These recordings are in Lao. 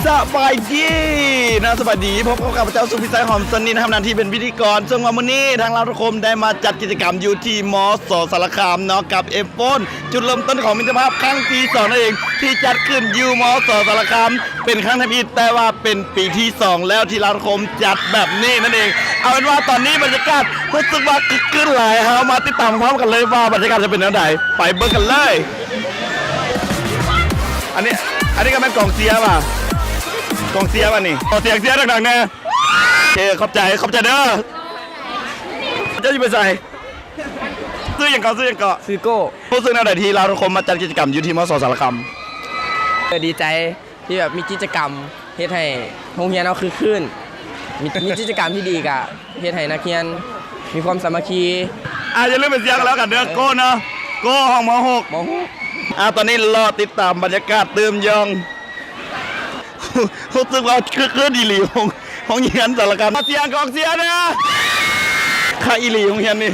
ສະບາຍດີເນາະ ສະບາຍດີ ພົບກັບຂ້າພະເຈົ້າ ສຸພິໄຊ ຫອມສະໜິດ ທຳໜ້າທີ່ເປັນພິທີກອນ. ເຊິ່ງວ່າມື້ນີ້ທາງລາວທຸກຄົນໄດ້ມາຈັດກິດຈະກຳຢູ່ທີ່ ມສ ສາລະຄາມເນາະ ກັບ ເອັຟໂຟນ ຈຸດເລີ່ມຕົ້ນຂອງມິດຕະພາບຄັ້ງທີສອງນັ້ນເອງ ທີ່ຈັດຂຶ້ນຢູ່ ມສ ສາລະຄາມ ເປັນຄັ້ງທຳອິດ ແຕ່ວ່າເປັນປີທີສອງແລ້ວທີ່ລາວທຸກຄົນຈັດແບບນີ້ນັ້ນເອງ. ເອົາເປັນວ່າຕອນນີ້ບັນຍາກາດຮູ້ສຶກວ່າຄຶກຄື້ນຫຼາຍ ເຮົາມາຕິດຕາມພ້ອມກັນເລີຍວ່າບັນຍາກາດຈະເປັນແນວໃດ ໄປເບິ່ງກັນເລີຍ. ອັນນີ້ ອັນນີ້ກໍແມ່ນກອງເຊຍວ່າ ກອງເຊຍວ່ານີ້ ຂໍສຽງເຊຍດັງໆແດ່. ໂອເຄ ຂອບໃຈ ຂອບໃຈເດີ. ເຈົ້າຊິໄປໃສ? ຊື່ຫຍັງເກາະ? ຊື່ຫຍັງເກາະ? ຊື່ໂກ້. ຮູ້ສຶກແນວໃດທີ່ລາວທຸກຄົນມາຈັດກິດຈະກຳຢູ່ທີ່ ມສ ສາລະຄາມ? ເອີ ດີໃຈທີ່ແບບມີກິດຈະກຳເຮັດໃຫ້ໂຮງຮຽນເຮົາຄຶກຄື້ນ ມີ ມີກິດຈະກຳທີ່ດີກະເຮັດໃຫ້ນັກຮຽນມີຄວາມສາມັກຄີ. ອ່າ ຢ່າລືມເປັນສຽງກັນແລ້ວກັນເດີ ໂກ້ເນາະ ໂກ້ຫ້ອງ ມ ຫົກ ມ ຫົກ. ອ່າ ຕອນນີ້ລໍຕິດຕາມບັນຍາກາດຕື່ມຢ່ອງ. ຮູ້ສຶກວ່າຄຶກຄື້ນອີ່ຫຼີ ໂຮງ ໂຮງຮຽນສາລະຄາມ. ສຽງກອງເຊຍເດີ ຄັກອີ່ຫຼີໂຮງຮຽນນີ້.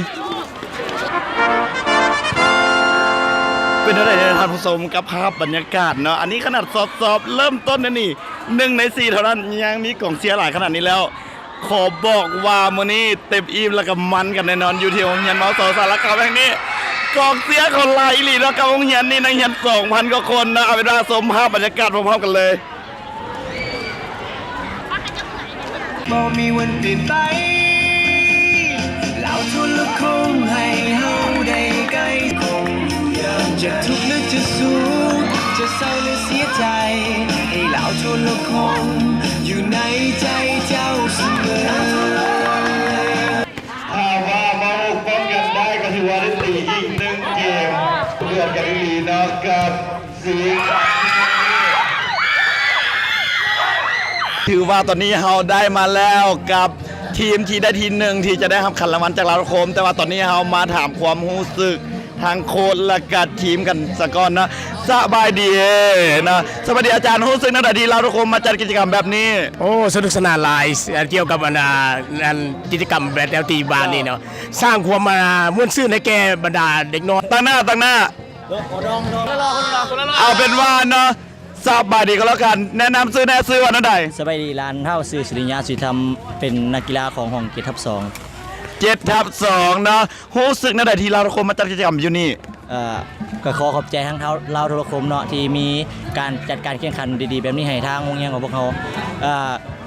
ເປັນແນວໃດເດີທ່ານຜູ້ຊົມ ກັບພາບບັນຍາກາດເນາະ? ອັນນີ້ຂະໜາດສອບໆເລີ່ມຕົ້ນເດນີ້ ໜຶ່ງໃນສີ່ເທົ່ານັ້ນ ຍັງມີກອງເຊຍຫຼາຍຂະໜາດນີ້ແລ້ວ. ຂໍບອກວ່າມື້ນີ້ເຕັມອີ່ມ ແລະກະມັນກັນແນ່ນອນ ຢູ່ທີ່ໂຮງຮຽນ ມສ ສາລະຄາມແຫ່ງນີ້. ກອງເຊຍເຂົາຫຼາຍອີ່ຫຼີເນາະ ກັບໂຮງຮຽນນີ້ ນັກຮຽນສອງພັນກວ່າຄົນເນາະ. ເອົາເປັນວ່າຊົມພາບບັນຍາກາດພ້ອມໆກັນເລີຍ. ບໍ່ມີວັນປ່ຽນໄປ ລາວໂທລະຄົງໃຫ້ເຮົາໄດ້ໃກ້ຄົງ ຢ່າຈະທຸກຫຼືຈະສຸກ ຈະເສົ້າຫຼືເສຍໃຈ ໃຫ້ລາວໂທລະຄົງຢູ່ໃນໃຈເຈົ້າສະເໝີ. ຖ້າວ່າເວົ້າປ້ອງກັນໄດ້ກໍຖືວ່າໄດ້ຕີອີກໜຶ່ງເກມ ເດືອດກັນອີ່ຫຼີເນາະ ກັບ ຖືວ່າຕອນນີ້ເຮົາໄດ້ມາແລ້ວກັບທີມທີ່ໄດ້ທີໜຶ່ງ ທີ່ຈະໄດ້ຮັບຂັນລາງວັນຈາກລາວໂທລະຄົມ. ແຕ່ວ່າຕອນນີ້ເຮົາມາຖາມຄວາມຮູ້ສຶກທາງໂຄດ ແລະກະທີມກັນສາກ່ອນເນາະ. ສະບາຍດີເນາະ ສະບາຍດີອາຈານ ຮູ້ສຶກແນວໃດທີ່ລາວໂທລະຄົມມາຈັດກິດຈະກຳແບບນີ້? ໂອ້ ສະໜຸກສະໜານຫຼາຍ ກ່ຽວກັບອັນ ອັນ ອັນກິດຈະກຳແບບແນວຕີບານນີ້ເນາະ ສ້າງຄວາມ ອ່າ ມ່ວນຊື່ນໃຫ້ແກ່ບັນດາເດັກນ້ອຍ. ຕັ້ງໜ້າ ຕັ້ງໜ້າ. ເອົາເປັນວ່າເນາະ ສະບາຍດີກໍແລ້ວກັນ ແນະນຳຊື່ແນ່ ຊື່ວ່າແນວໃດ? ສະບາຍດີ ຫຼານເຖົ້າຊື່ ສຸລິຍາ ສຸລິທຳ ເປັນນັກກິລາຂອງຫ້ອງເຈັດທັບສອງ. ເຈັດທັບສອງເນາະ ຮູ້ສຶກແນວໃດທີ່ລາວໂທລະຄົມມາຈັດກິດຈະກຳຢູ່ນີ້? ເອີ ກໍຂໍຂອບໃຈທາງເຖົ້າ ລາວໂທລະຄົມເນາະ ທີ່ມີການຈັດການແຂ່ງຂັນດີໆແບບນີ້ໃຫ້ທາງໂຮງຮຽນຂອງພວກເຮົາ. ເອີ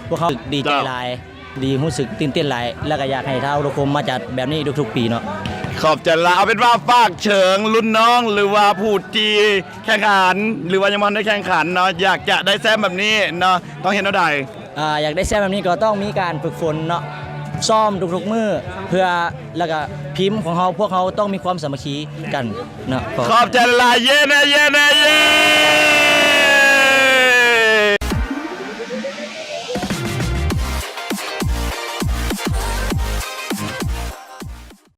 ພວກເຮົາດີໃຈຫຼາຍ ດີ ຮູ້ສຶກຕື່ນເຕັ້ນຫຼາຍ ແລ້ວກໍຢາກໃຫ້ທາງໂທລະຄົມມາຈັດແບບນີ້ທຸກໆປີເນາະ. ຂອບໃຈຫຼາຍ. ເອົາເປັນວ່າຝາກເຊີນລຸ້ນນ້ອງ ຫຼືວ່າຜູ້ທີ່ແຂ່ງຂັນ ຫຼືວ່າຍັງບໍ່ທັນໄດ້ແຂ່ງຂັນເນາະ ຢາກຈະໄດ້ແຊ້ມແບບນີ້ເນາະ ຕ້ອງເຮັດແນວໃດ? ອ່າ ຢາກໄດ້ແຊ້ມແບບນີ້ກໍຕ້ອງມີການຝຶກຝົນເນາະ ຊ້ອມທຸກໆມື້ ເພື່ອ ແລ້ວກໍທີມຂອງເຮົາ ພວກເຮົາຕ້ອງມີຄວາມສາມັກຄີກັນເນາະ. ຂອບໃຈຫຼາຍ. ເຢ້ແນ່ ເຢ້ແນ່ ເຢ້.